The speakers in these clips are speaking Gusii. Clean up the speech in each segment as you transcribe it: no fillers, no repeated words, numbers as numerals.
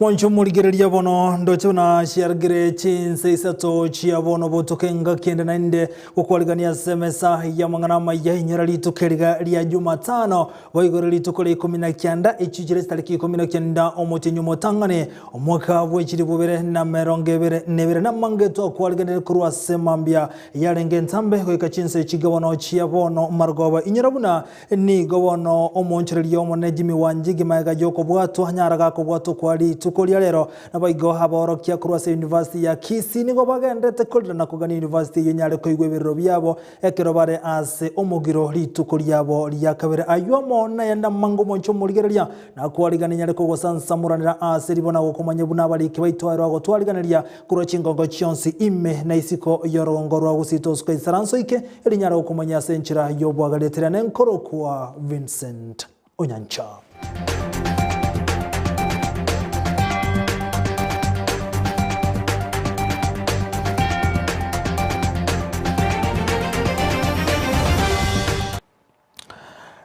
Mwanche omorigereria bono ndoche buna chiargire chinsa isato chia bono botuko engaki ende naende gokwarigania ase emesa y'amang'ana amaya inyora rituko eriga ria Jumatano boigoro rituko ria ikomi na kianda echio chire chitariki ikomi na kianda omotienyi omotang'ani omwaka bwe chilifu ibere na emerongo ebere na ebere namange twakwariganire korwa ase mambia yarenge entambe goika chinsa echi bono chia bono marogoba inyora buna Nigo bono omoonchoreria omonene Jimmy Wanjigi magega y'okobwatwa anyara gakobwatwa kwa rituko ria rero. Naboigo aborokia korwa ase University ya Kisii nigo bagenderete korera na kogania university eyio enyare koigwa ebirero biabo ekero bare ase omogiro rituko riabo ria kabere. Ayio amo nayande amange omonche omorigereria nakwarigania nyare kogosansamoranera ase ribo na gokomanya buna abariki baito aye rwagotwariganeria Korwa chingongo chionsi ime na isiko y'orogongo rwa Gusii tosuka isaranso ike, erinyare gokomanya ase enchera y'obwagareteria nenkorokwa Vincent Onyancha.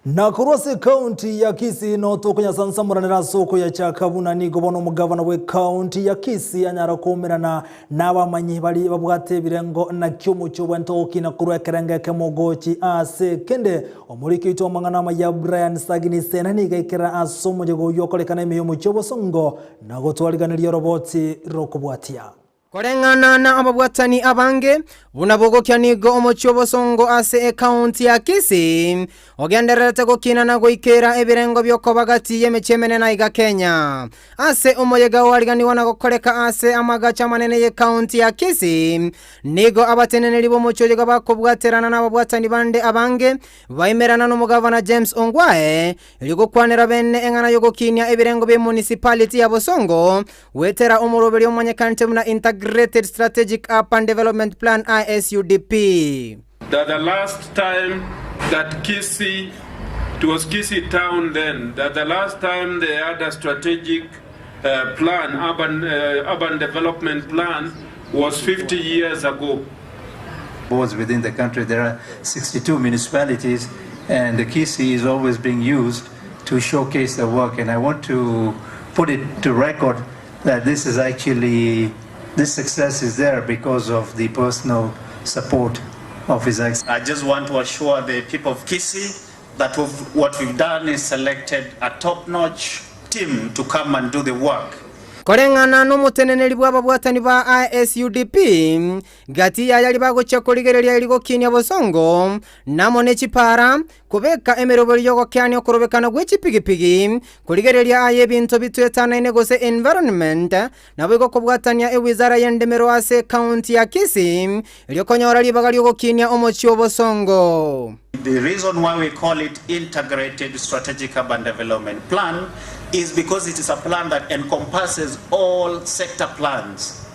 Na korwa ase ekaunti ya Kisii notokonyasansamoranera ase okoyachaka buna nigo bono omogavana bw'ekaunti ya Kisii anyara koumerana nabamanyi baria babwate ebirengo naki omochie obwenerete gokina korwa ekerengo ekemo gochi ase ekende. Omoriki oito bw'amang'ana amaya Brian Sagini Sena nigo aikera ase omoyega oyio okorekana ime y'omochie obosongo na gotwariganeria oroboti rokobwatia. Koreng'ana na ababwatani abange, buna bogokia nigo omochie obosongo ase ekaunti ya Kisii ogendererete gokina na goikera ebirengo biokoba gati y'emechie emenene aiga Kenya. Ase omoyega oariganigwa na gokoreka ase amagacho amanene y'ekaunti ya Kisii, nigo abateneneri b'omochie oyoga bakobwaterana nababwatani bande abange baimerana nomogavana James Ongwae erio gokwanera bene eng'ana y'ogokinia ebirengo b'emunicipality ya Bosongo Goetera omoroberio omanyekanete buna Integrated Strategic Urban Development Plan, ISUDP. That the last time that Kisii, it was Kisii town then, that the last time they had a strategic uh, plan, urban, uh, urban development plan, was 50 years ago. Boards within the country, there are 62 municipalities, and the Kisii is always being used to showcase the work. And I want to put it to record that this is actually, this success is there because of the personal support of His Excellency. I just want to assure the people of Kisii that we've, what we've done is selected a top-notch team to come and do the work. Koreng'ana nomoteneneri bw'ababwatani ba ISUDP, gati y'ayari bagochia korigereria eri gokinia bosongo, namo ne chipara, Kobeka emeroberi y'ogokeania okorobekana gwe chipigipigi, korigereria aye ebinto bitwetanaine gose environment, naboigo kobwatania ewizara y'endemero ase ecounty ya Kisii erio konyora ribaga riogokinia omochie obosongo. The reason why we call it Integrated Strategic Urban Development Plan is because it is a plan that encompasses all sector plans.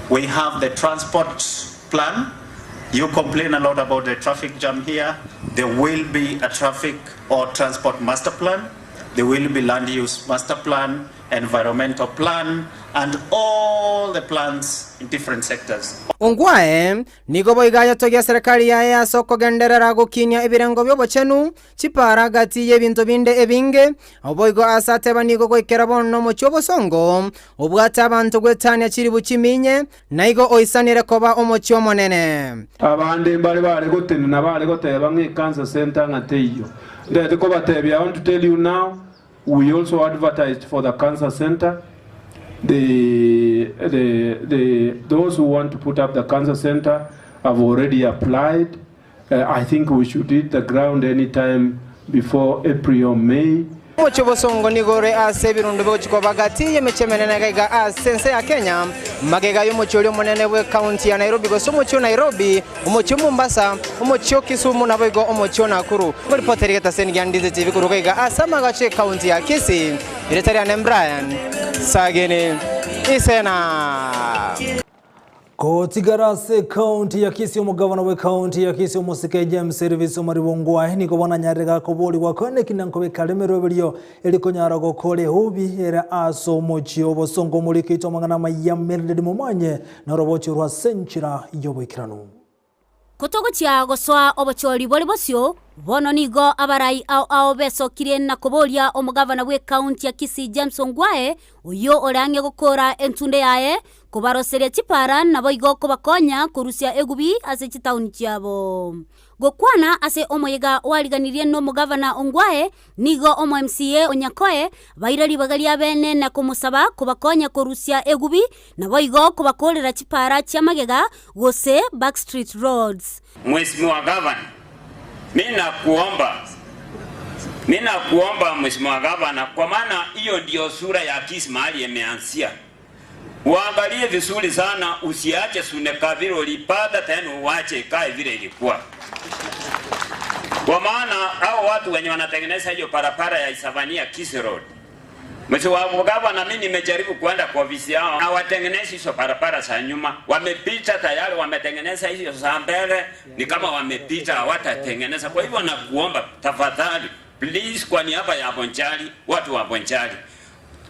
We have the transport plan. You complain a lot about the traffic jam here. There will be a traffic or transport master plan. There will be land use master plan, environmental plan, and all the plans in different sectors. Ongwae nigo boigo ayetogia serikali yaye ase okogenderera gokinia ebirengo bi'obochenu, chipara gati y'ebinto binde ebinge, Boigo ase ateba nigo goikera bono omochie obosongo obwate abanto gwetania chilifu chiminye, na igo oisanire koba omochie omonene. Abande mbare bare gotenena bare goteba ng'a ecancer centre ng'a teiyo. Ntagete kobatebia I want to tell you now we also advertised for the cancer centre the the the those who want to put up the cancer centre have already applied I think we should hit the ground any time before April or May. Omochie obosongo nigo ore ase ebirundo bigochia koba gati y'emechie emenene iga iga ase ense ya Kenya, magega y'omochie oria omonene bw'ekaunti ya Nairobi gose omochie o Nairobi, omochie o Mombasa, omochie o Kisumu naboigo omochie o Nakuru. Ngoripoteri getaseni gia Ndizi TV koruga iga ase amagacho y'ekaunti ya Kisii, erieta riane Brian Sagini Isena. Gotigara ase ekaunti ya Kisii omogavana bw'ekaunti ya Kisii omosike James Erivisi Omariba Ongwae nigo bono anyarire gakoborigwa koeneki na nkobeka are emeroberio eri konyara gokora eubi ere ase omochie obosongo omorikeitwe amang'ana amaya Mildred Momanye norobochie rwa ase enchera y'oboikeranu. Kotogochia gosoa obochori bore bosio, bono nigo abarai ao ao besokirie na koboria omogavana bw'ekaunti ya Kisii James Ongwae, oyio ore ang'e gokora entunde yaye, kobaroseria chipara naboigo kobakonya korusia egubi ase chitauni chiabo. Gokwana ase omoyega oariganirie nomogavana Ongwae, nigo omo MCA o Nyakoe baira ribaga ria bene na komosaba kobakonya korusia egubi naboigo kobakorera chipara chi'amagega gose backstreet roads. Mheshimiwa Gavana, mi nakuomba, mi nakuomba Mheshimiwa Gavana, kwa maana hiyo ndio sura ya Kisii mahali imeanzia. Uangalie vizuri sana, usiache Suneka vile ulipata tena uache ikae vile ilikuwa. Kwa maana hao watu wenye wanatengeneza hiyo barabara ya Isavania Kisii Road, Mheshimiwa Gavana, mimi nimejaribu kwenda kwa ofisi yao, hawatengenezi hizo barabara za nyuma, wamepita tayari, wametengeneza hizo za mbele, ni kama wamepita, hawatatengeneza. Kwa hivyo nakuomba tafadhali, please, kwa niaba ya Bonchari, watu wa Bonchari,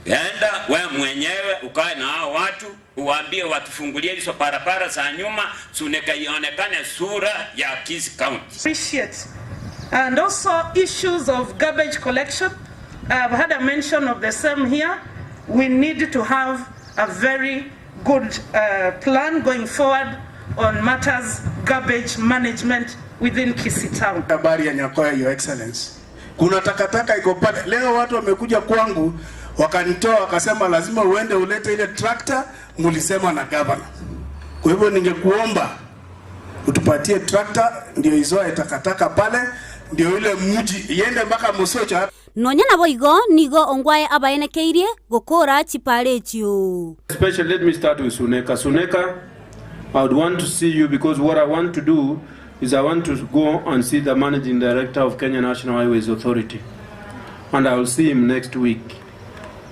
enda we mwenyewe ukae na hao watu uwaambie watufungulie hizo barabara za nyuma, Suneka ionekane sura ya Kisii County. Appreciate. And also issues of garbage collection. I've had a mention of the same here. We need to have a very good plan going forward on matters garbage management within Kisii town. Habari ya Nyakoya, Your Excellency. Kuna takataka iko pale. Leo watu wamekuja kwangu wakanitoa wakasema lazima uende ulete ile tractor mulisema na governor. Kwa hivyo ningekuomba utupatie tractor ndio izoe takataka pale, ndio ile mji iende mpaka Mosocho. Nonya naboigo nigo Ongwae abaenekeirie gokora chipara echio. Especially, let me start with Suneka. Suneka, I would want to see you because what I want to do is I want to go and see the managing director of Kenya National Highways Authority. And I will see him next week.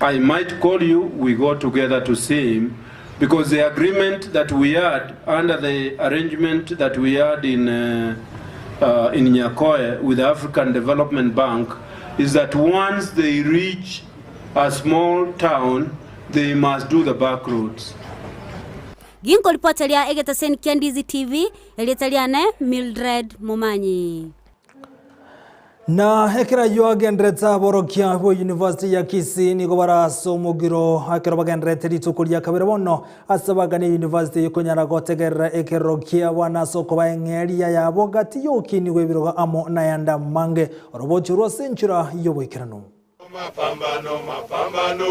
I might call you, we go together to see him, because the agreement that we had under the arrangement that we had in Nyakoe with the African Development Bank is that once they reach a small town, they must do the back roads. Ginkoripoteria egetaseni kia Ndizi TV, erieta riane Mildred Momanyi. Na ekera yoagenderete aborokia bo University ya Kisii nigo barase omogiro ekero bagenderete rituko ria kabere bono ase bagane university ekonyara gotegerera ekero kia bana ase okoba eng'eria yabo gati yokinigwa ebirogo amo nayanda mange orobochi rwa ase enchera y'oboikeranu. Mapambano, mapambano,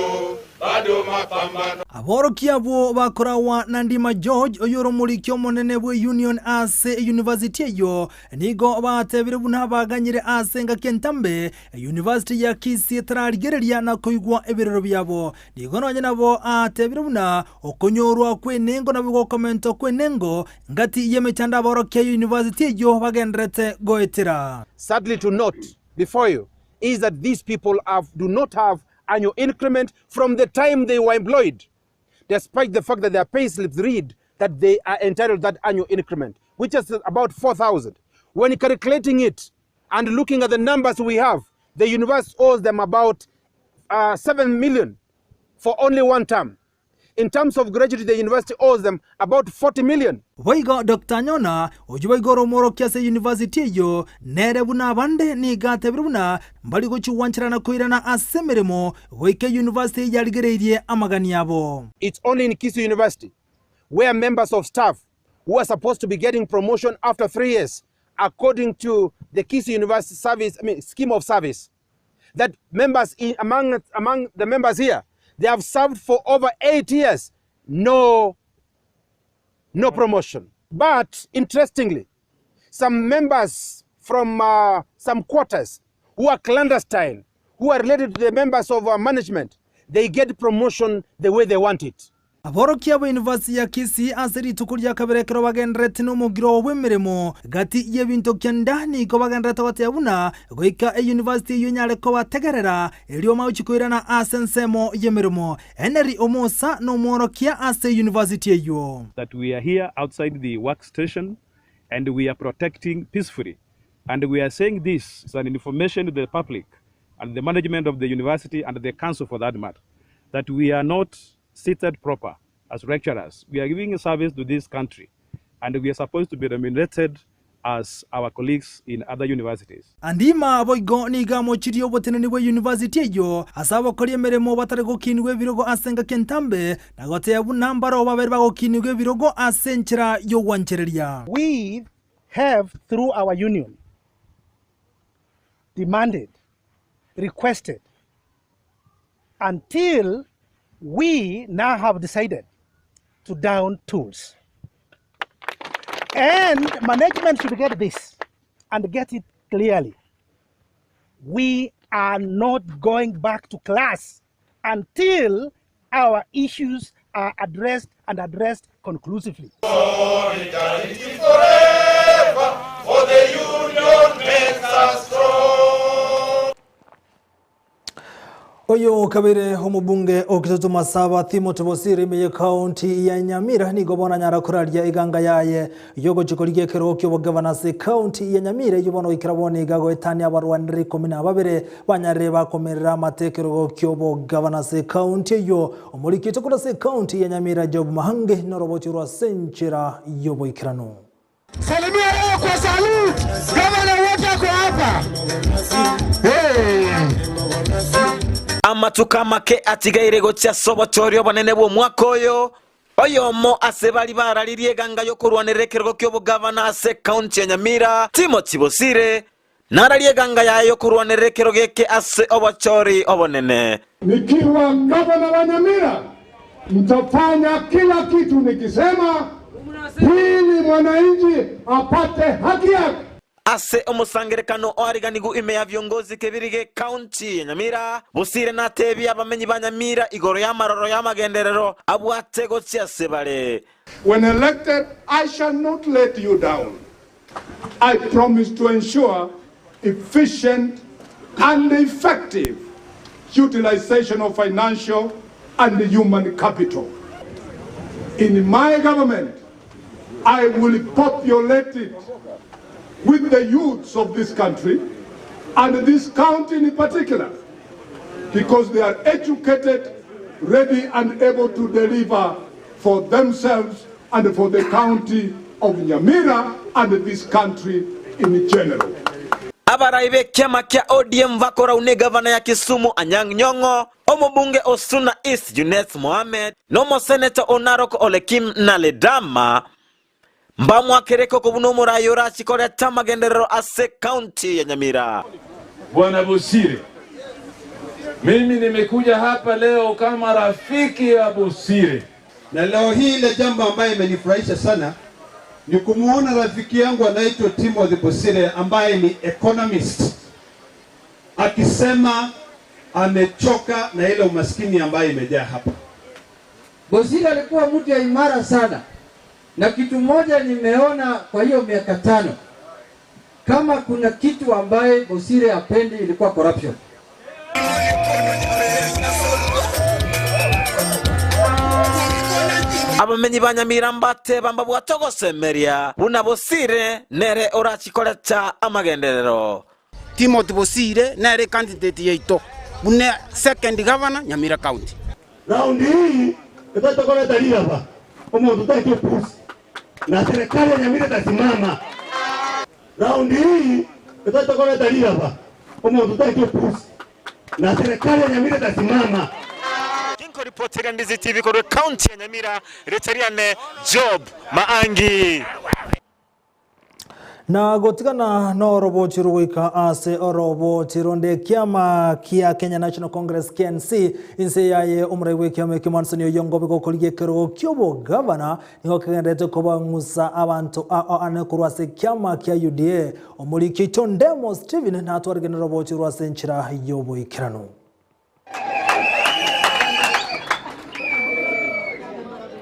bado mapambano. Aborokia abwo bakorawa na Ndima George oyoro omoriki omonene bwe union ase university eyo nigo batebire buna baganyire ase engaki entambe university ya Kisii etararigereria na koigwa ebirero biabo. Nigo nonye nabo atebire buna okonyorwa kwenengo nabo gokomento kwenengo ngati y'emechando aborokia university eyo bagenderete goetera. Sadly to note before you is that these people do not have annual increment from the time they were employed, despite the fact that their pay slips read that they are entitled to that annual increment, which is about 4,000. When calculating it and looking at the numbers we have, the university owes them about 7 million for only one term. In terms of gratuity, the university owes them about 40 million. Boigo Dr. Nyona oyo boigo omworokia ase university eyo nere buna abande nigatebire buna mbari gochiwancherana koirana ase emeremo goika university yarigereirie amagani abo. It's only in Kisii University where members of staff who are supposed to be getting promotion after 3 years, according to the Kisii University service, I mean, scheme of service, that members in, among, among the members here, they have served for over 8 years, no promotion. But interestingly, some members from some quarters who are clandestine, who are related to the members of management, they get promotion the way they want it. Aborokia ba University ya Kisii ase rituko ria kabere ekero bagenderete n'omogiro bw'emeremo gati y'ebinto kianda nigo bagenderete goteba buna goika e university eyo nyare kobategerera erio mauchi koirana ase ensemo y'emeremo. Henry Omosa n'omworokia ase university eyo. That we are here outside the workstation and we are protecting peacefully. And we are saying this is an information to the public and the management of the university and the council for that matter, that we are not seated proper as lecturers. We are giving a service to this country and we are supposed to be remunerated as our colleagues in other universities. Andima boigo nigo amochirie oboteneni bwe university eyio ase abakori emeremo batari gokinigwa ebirogo ase engaki entambe, na gotebia buna mbaroo babere bagokinigwa ebirogo ase enchera y'ogwanchereria. We have through our union demanded, requested until we now have decided to down tools. And management should get this and get it clearly. We are not going back to class until our issues are addressed and addressed conclusively. Solidarity forever, for the union makes us strong. Oyo okabeire omobunge o Kitutu Masaba Timothy Bosire ime y'ekaunti ya Nyamira nigo bono anyara koraria eganga yaye yogochia korigia ekerogo ki'obogavana ase ekaunti ya Nyamira eyio bono goikera bono iga goetania abarwaneri ikomi na babere banyarire bakomerera amate ekerogo ki'obogavana ase ekaunti eyio. Omoriki oito korwa ase ekaunti ya Nyamira Job Mahange noroboti orwa ase enchera y'oboikeranu. Salimia yeye kwa salute. Gavana wote ako hapa. Hey. Amatuko amake atigaire gochia ase obochori obonene bw'omwaka oyo, oyomo ase baria bararirie eganga y'okorwanerera ekerogo ki'obogavana ase ekaunti ya Nyamira, Timothy Bosire, nararie eganga yaye y'okorwanerera ekerogo eke ase obochori obonene. Nikiwa gavana wa Nyamira nitafanya kila kitu nikisema ili mwananchi apate haki yake. Ase omosangerekano oariganigu ime ya viongozi kebiri g'ecounty ya Nyamira, Bosire natebie abamenyi ba Nyamira igoro y'amaroro y'amagenderero abwate gochia ase bare. When elected, I shall not let you down. I promise to ensure efficient and effective utilization of financial and human capital. In my government, I will populate it with the youths of this country and this county in particular, because they are educated, ready and able to deliver for themselves and for the county of Nyamira and this country in general. Abarai b'ekiama kia ODM bakorau n'egavana ya Kisumu Anyang' Nyong'o, omobunge o Suna East Junet Mohamed, na omoseneta o Narok Ole Kim Naledama mbamwakereke okobuna omorai orachie koreta amagenderero ase ekaunti ya Nyamira. Bwana Bosire, mimi nimekuja hapa leo kama rafiki ya Bosire. Na leo hii ile jambo ambayo imenifurahisha sana ni kumuona rafiki yangu anaitwa Timothy Bosire ambaye ni economist akisema amechoka na ile umaskini ambayo imejaa hapa. Bosire alikuwa mtu ya imara sana, na kitu moja nimeona kwa hiyo miaka tano, kama kuna kitu ambaye Bosire hapendi ilikuwa corruption. Abamenyi ba Nyamira mbateba mbabwate ogosemeria buna Bosire nere orachikoreta amagenderero. Timothy Bosire nere ecandidate yaito buna second governor Nyamira County. Raundi hii etatokoreta riraba omonto taete opusi na serikali ya Nyamira etasimama. Raundi hii etatokoreta riraba omonto taete opusi na serikali ya Nyamira etasimama. Ginkoripoteria Ndizi TV korwa ekaunti ya Nyamira, rieta riane Job Maangi. Na gotigana noroboti rogoika ase oroboti ronde ekiama kia Kenya National Congress KNC inse yaye omorai bw'ekiama ekio Manson Oyongo bigokorigia ekerogo ki'obogavana nigo kegenderete kobang'usa abanto ao ane korwa ase ekiama kia UDA omoriki oito Ndemo Stephen natwarigene oroboti rwa ase enchera y'oboikeranu.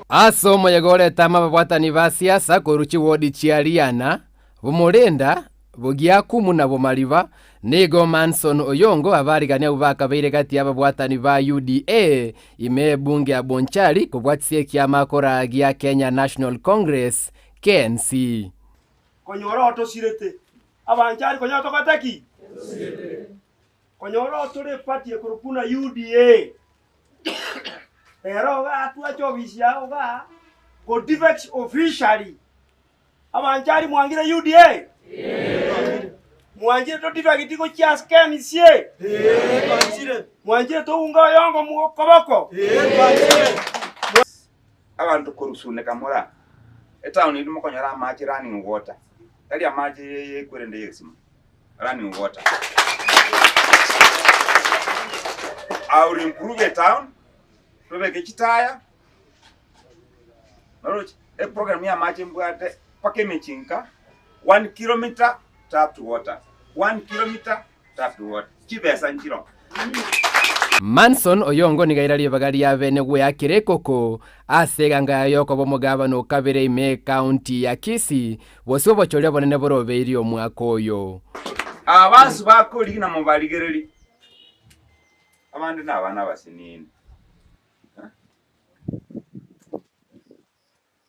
Ase omoyega orete amababwatani ba siasa korwa chiwodi chia Riana, Bomorinda, Bogiakumu na Bomariba, nigo Manson Oyongo abarigani abwo bakabeire gati y'ababwatani ba UDA ime ebunge ya Bonchari kobwatisia ekiama koraa gia Kenya National Congress, KNC. Konyora otosirete, abanchari konyora togota ki? Konyora otore eparty ekorokwa buna UDA, ero iga twacha ofisi yao igaa, go defect officially, abanchari mwangire UDA? Mwanchire todivagiti gochia ase KNC? Mwanchire tounge oyongo mokoboko? Abanto korusuneka mora etown eri mokonyora amache running water, tari amache yekwerende yegesima, running water. I will improve a town, tobeke chitaya, noroche eprogram ya amache mbwate mpaka emechinka, one kilometer tapped water, one kilometer tapped water, chibesa nchiro. Manson oyongo nigo aira ribaga ria bene gweakera ekoko ase eganga yaye yokoba omogabana o kabere ime ekaunti ya Kisii, gose obochori obonene borobeirie omwaka oyo. Abansu bakorigia na mobarigererie, abande nabana abasinini,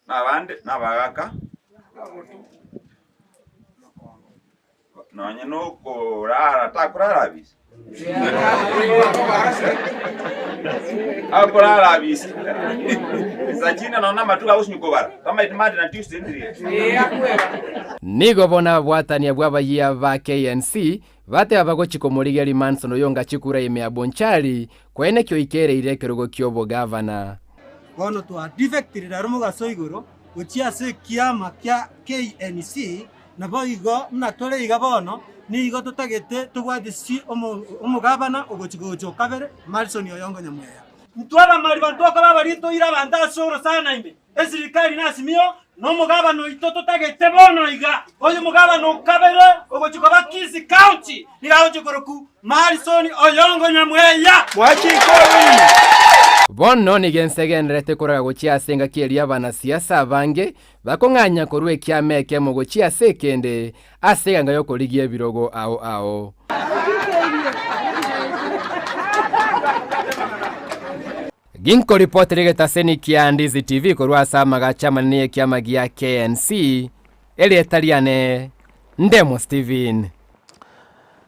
na abande nabagaaka, nonye nokorara takorara abisi, akorara abisi sachinde nonya namatuko agosinywa kobara, tamaeti Monday na Tuesday ndiri. Nigo bono ababwatani bw'abayia ba KNC bateba bagochia komorigeria Manson oyonga chikura ime ya Bonchari, kwaeneki oikereire ekerogo ki'obogavana. Bono twadefectire rero mogaso igoro gochia ase ekiama kia KNC, naboigo buna tore iga bono nigo totagete tobwatisie omogabana ogochia gocha okabere Malson Oyongo Nyamweya. Intwe abamariba ntokoba abaria toire abanto ase orosana ime, esirikari na Azimio na omogabana oito totagete bono iga. Oyo omogabana okabere ogochia koba Kisii County nigo agochia korokwa Malson Oyongo Nyamweya. Bono nigo ense egendererete koraga gochia ase engaki eria abanasiasa abange bakong'anya korwa ekiama ekemo gochia ase ekende ase eganga y'okorigia ebirogo ao ao. Ginkoripotera egetaseni kia Ndizi TV korwa ase amagacho amanene y'ekiama gia KNC, erieta riane Ndemo Steven.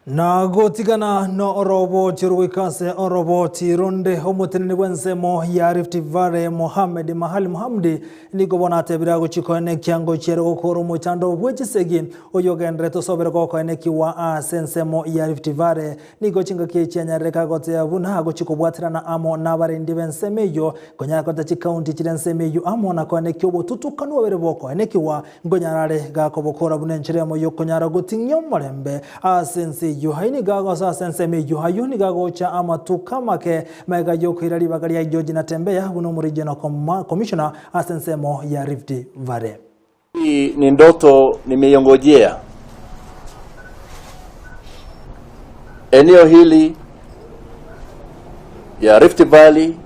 Na gotigana noroboti orogoika ase oroboti ronde, omoteneni bw'ensemo ya Rift Valley Mohamed Mahali Mohamud nigo bono atebire agochia koenekia ngochia ere gokora omochando bwe chisegi oyogenderete osobere gokoenekiwa ase ensemo ya Rift Valley. Nigo chingaki echi anyarire kagoteeba buna agochia kobwaterana amo nabarendi b'ensemo eyio, konyara koreta chikaunti chire ensemo eyio amo na koenekia obotutukanu bobere bokoenekigwa, nkonyara are gakobokora buna enchera eyemo y'okonyara goting'ia omorembe ase ense eyio. Ayio nigo agosoa ase ensemo eyio, ayio nigo agocha amatuko amake magega y'okoira ribaga ria George Natembeya buna omoregional commissioner ase ensemo ya Rift Valley. Hii ni ndoto nimeingojea. Eneo hili ya Rift Valley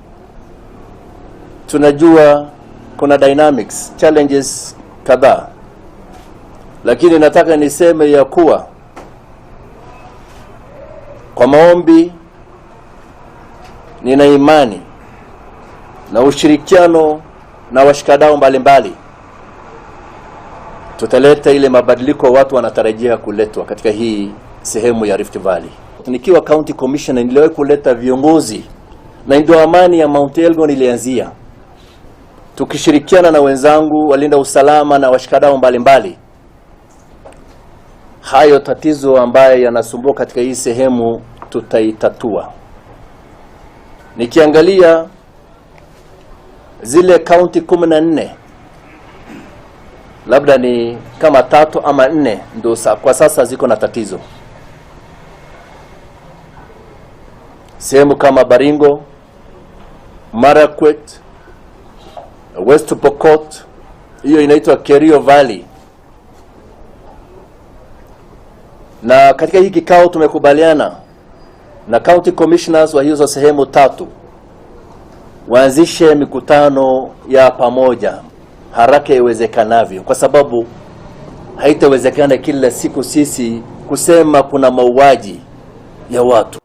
tunajua kuna dynamics, challenges kadhaa, lakini nataka niseme ya kuwa kwa maombi, nina imani na ushirikiano na washikadau mbalimbali tutaleta ile mabadiliko watu wanatarajia kuletwa katika hii sehemu ya Rift Valley. Nikiwa county commissioner niliwahi kuleta viongozi na ndio amani ya Mount Elgon ilianzia, tukishirikiana na wenzangu walinda usalama na washikadau mbalimbali. Hayo tatizo ambayo yanasumbua katika hii sehemu tutaitatua. Nikiangalia zile kaunti 14 labda ni kama tatu ama nne ndio kwa sasa ziko na tatizo. Sehemu kama Baringo, Marakwet, West Pokot, hiyo inaitwa Kerio Valley. Na katika hii kikao tumekubaliana na county commissioners wa hizo sehemu tatu waanzishe mikutano ya pamoja haraka iwezekanavyo, kwa sababu haitawezekana kila siku sisi kusema kuna mauaji ya watu.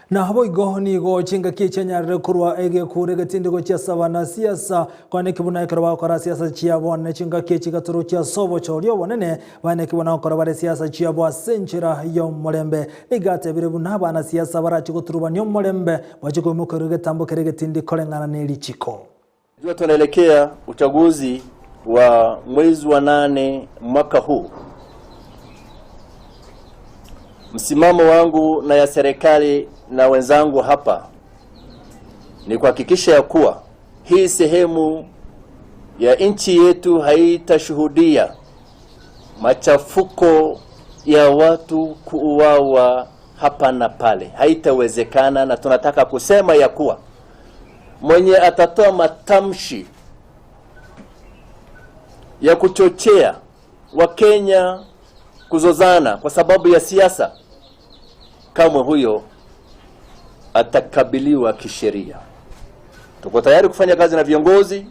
Naboigo nigo chingaki chianyarire korwa egekure egetindi gochia ase abanasiasa, kwaneki buna ekero bagokora siasa chiabo ne chingaki echi gatorochia ase obochori obonene, baeneki buna gokora bare siasa chiabo ase enchera y'omorembe. Nigo atebire buna abanasiasa barache goturubania omorembe, bache koimokerwa egetambo kere egetindi koreng'ana ne richiko. Jua tunaelekea uchaguzi wa mwezi wa nane mwaka huu, msimamo wangu na ya serikali na wenzangu hapa ni kuhakikisha ya kuwa hii sehemu ya nchi yetu haitashuhudia machafuko ya watu kuuawa hapa na pale. Haitawezekana, na tunataka kusema ya kuwa mwenye atatoa matamshi ya kuchochea Wakenya kuzozana kwa sababu ya siasa, kamwe huyo atakabiliwa kisheria. Tuko tayari kufanya kazi na viongozi,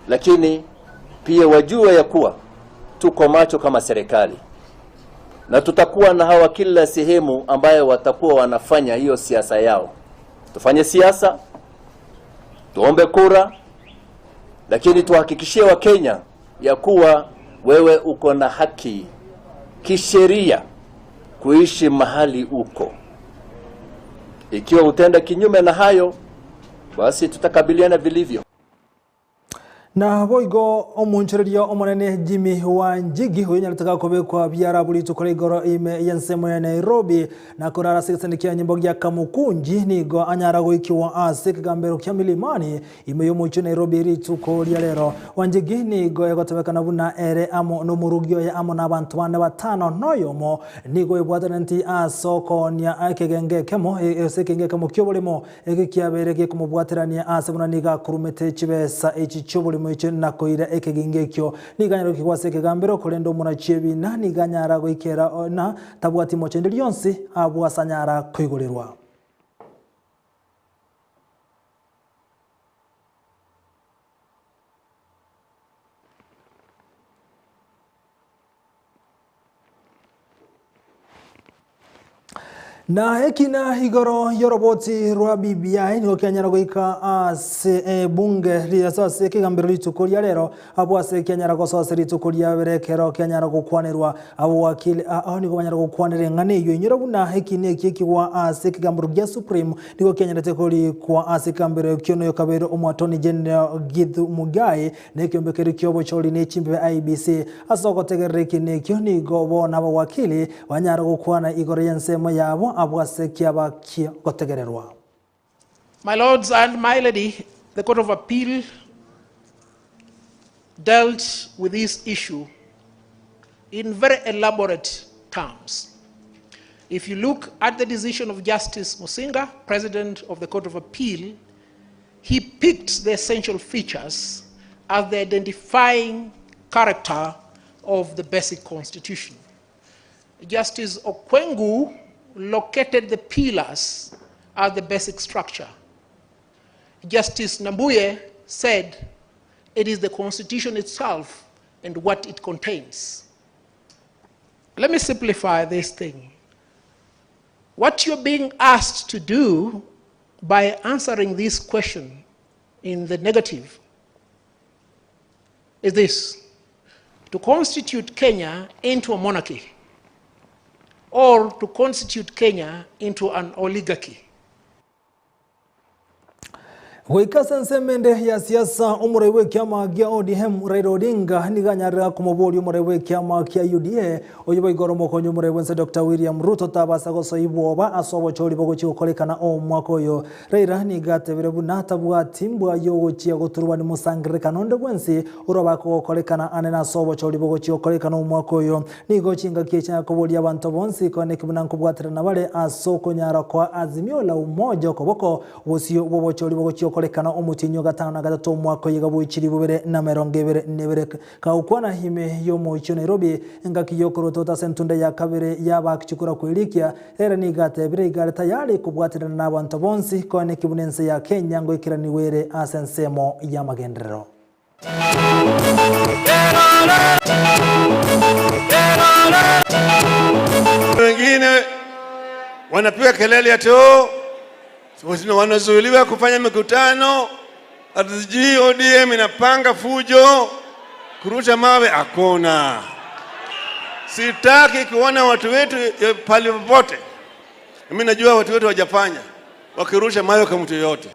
lakini pia wajue ya kuwa tuko macho kama serikali na tutakuwa na hawa kila sehemu ambayo watakuwa wanafanya hiyo siasa yao. Tufanye siasa, tuombe kura, lakini tuhakikishie Wakenya ya kuwa wewe uko na haki kisheria kuishi mahali uko. Ikiwa utenda kinyume na hayo, basi tutakabiliana vilivyo. Na boigo omonchoreria omonene Jimmy Wanjigi oyo onyarete gakobekwa biara buri rituko rigoro ime y'ensemo ya Nairobi na korara ase egesende kia nyimbo gia Kamukunji nigo anyara goikiwa ase ekegambero kia Milimani ime y'omochie o Nairobi rituko ria rero. Wanjigi nigo egotebekana buna ere amo nomorugi oye amo na abanto bande batano noyomo nigo ebwataneti ase okoonia ekegenge ekemo ase ekenge ekemo ki'oboremo Eke kiabeire gekomobwaterania aase buna nigo akurumete chibesa echi chi'oborimo echio na koira ekegingo ekio. Nigo anyare gokigwa ase ekegambero, korende omonachi ebiina nigo anyara goikera na tabwati mocha ende rionsi abwo ase anyara koigorerwa. Na ekina igoro y'oroboti rwa BBI nigo kianyara goika ase ebunge ase ase ekegambero rituko ria rero abwo ase kianyara gosoa ase rituko ria bere ekero kianyara gokwanerwa abo wakili ao nigo banyara gokwanera eng'ana eyio inyora buna ekina eki ekigwa ase ekegambero gia Supreme nigo kianyarete korikwa ase ekegambero ekio noyo kabeire Omoattorney General Githu Muigai na ekiombekerio ki'obochori ne chimbibe IEBC. Ase ogotegerera ekiina ekio nigo bono abawakili banyare gokwana igoro y'ensemo yabo abwo ase kiaba ki'ogotegererwa. My Lords and my Lady, the Court of Appeal dealt with this issue in very elaborate terms. If you look at the decision of Justice Musinga, President of the Court of Appeal, he picked the essential features as the identifying character of the basic constitution. Justice Okwengu located the pillars as the basic structure. Justice Nambuye said it is the constitution itself and what it contains. Let me simplify this thing. What you're being asked to do by answering this question in the negative is this to constitute Kenya into a monarchy or to constitute Kenya into an oligarchy. Goika ase ensemo ende ya siasa, omorai bw'ekiama gia ODM Raila Odinga nigo anyarire komoboria omorai bw'ekiama kia UDA oyio boigo ore omokonyi omorai bwense Doctor William Ruto tabasa gosoa ibwoba ase obochori bogochia gokorekana omwaka oyo. Raila nigo atebire buna tabwati mbwa yogochia goturubani mosangererekano onde bwensi oroba kogokorekana ane nase obochori bogochia gokorekana omwaka oyo. Nigo chingaki echi akoboria abanto bonsi koeneki buna nkobwaterana bare ase okonyara koa Azimio la Umoja okoboko Bosio bw'obochori bogochia gokorekana omotienyi o gatano na gatato omwaka oye iga bwe chilifu bibere na emerongo ebere na ebere. Kagokwana ime y'omochie o Nairobi engaki y'okorotota ase entunda ya kabere y'abakichikura kwerikia, ere nigo atebire iga are tayari kobwaterana nabanto bonsi koeneki buna ense ya Kenya ngoikeranigwe ere ase ensemo y'amagenderero. Wengine wanapiga kelele ati oh, wanazuiliwa kufanya mikutano, ati sijui ODM inapanga fujo, kurusha mawe. Hakuna. Sitaki kuona watu wetu eh, pale popote. Mimi najua watu wetu hawajafanya wakirusha mawe kwa mtu yoyote.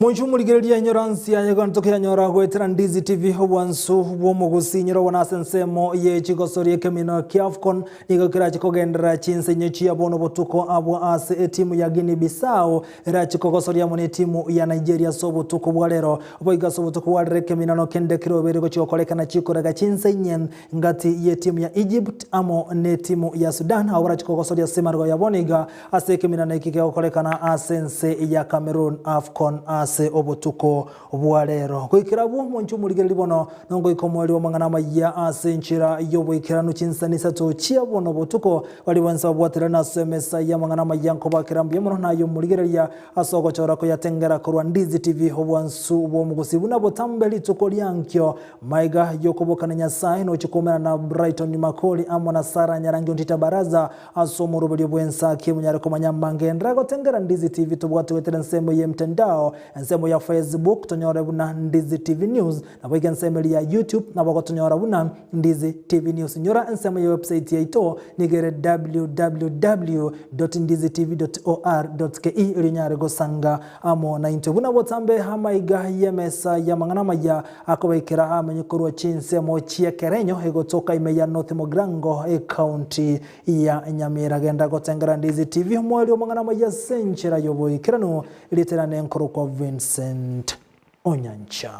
Monchu morigereria inyora nsia yeganto keyanyora goetera Ndizi TV obwansu bw'omogusi inyora obona ase ensemo ye chigosori ekemino kia AFCON nigo kerache kogenderera chinsenyo chia bono botuko abwo ase etimu ya Guinea Bissau erache kogosoria amo netimu ya Nigeria ase obotuko bwa rero. Boigo ase obotuko bwa rero ekeminano kende kerobere gochia gokorekana chikorega chinsa inye ngati yetimu ya Egypt amo netimu ya Sudan abwo barache kogosoria ase emarego ya bono iga Ase ekeminano eke kegokorekana ase ense ya Cameroon AFCON ase obotuko bwa rero. Goikera abwo monche omorigereria bono nongoika omoerio bw'amang'ana amayia ase enchera y'oboikeranu chinsani isato chia bono botuko. Baria bonsi babwaterane ase emesa y'amang'ana amayia nkobakera mbuya mono naye omorigereria ase ogochora koyatengera korwa Ndizi TV obwansu bw'omogusi buna botambe rituko riankio maiga y'okobokana Nyasae noche koumerana na Brighton Makori amo na Sarah Nyarangi Ontita Baraza Ase omoroberio bw'ensa ki monyare komanya amangenderera gotengera Ndizi TV tobwate goetera ensemo y'emtandao, ensemo ya Facebook tonyore buna Ndizi TV News, naboigo ensemo eria ya YouTube nabo ogotonyora buna Ndizi TV News. Nyora ensemo ya website yaito nigo ere www.ndizitv.or.ke erio onyare gosanga amo naintwe buna botambe amaiga y'emesa y'amang'ana amaya Akobaikera amenye korwa chinsemo chi'ekerenyo egotoka ime ya North Mugirango, ecounty ya Nyamira. Genda gotengera Ndizi TV omoerio omang'ana amaya ase enchera y'oboikeranu. Erieta riane nkorokwa Vincent Onyancha.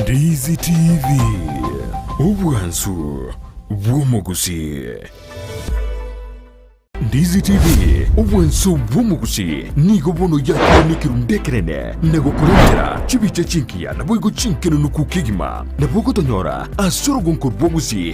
Ndizi TV, obwansu bw'omogusii. Ndizi TV, obwansu bw'omogusii nigo bono yakire nekerundu ekenene na gokorentera chibicha chingiya naboigo chinkenunuku kegima. Nabo ogotonyora ase orogonko rw'ogusii.